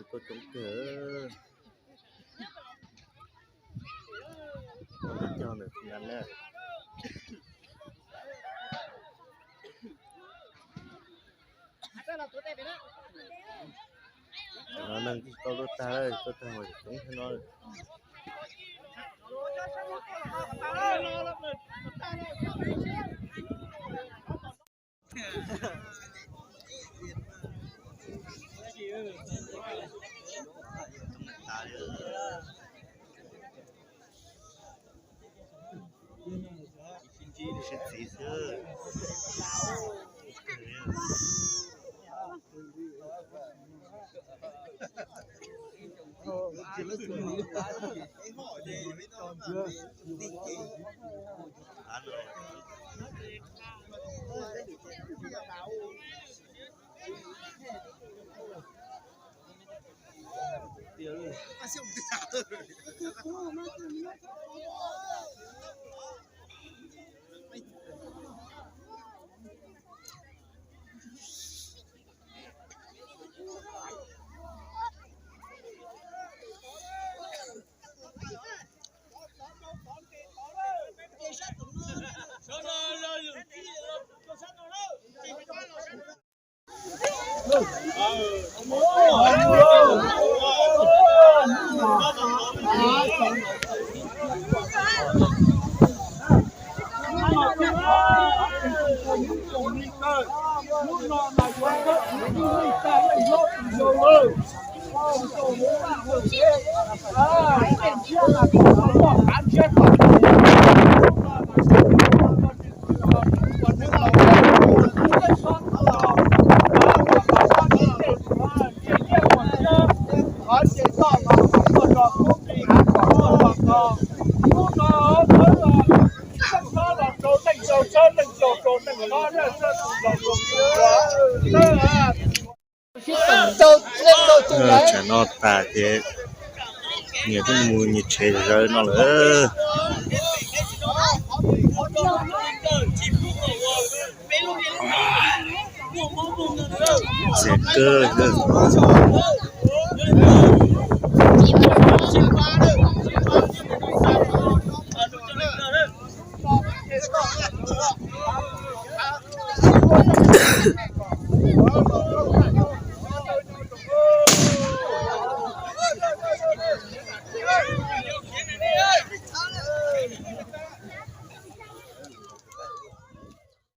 Tuaj coob kawg. Cog ntawm tus nas na. Cov no neeg tsis tau tuaj tag, tuaj tag mas coob thiab no. Sib txiv xwb. Tsam no tas ces nyias twb mus nyias tsev zawv no lawm. Txias kawg.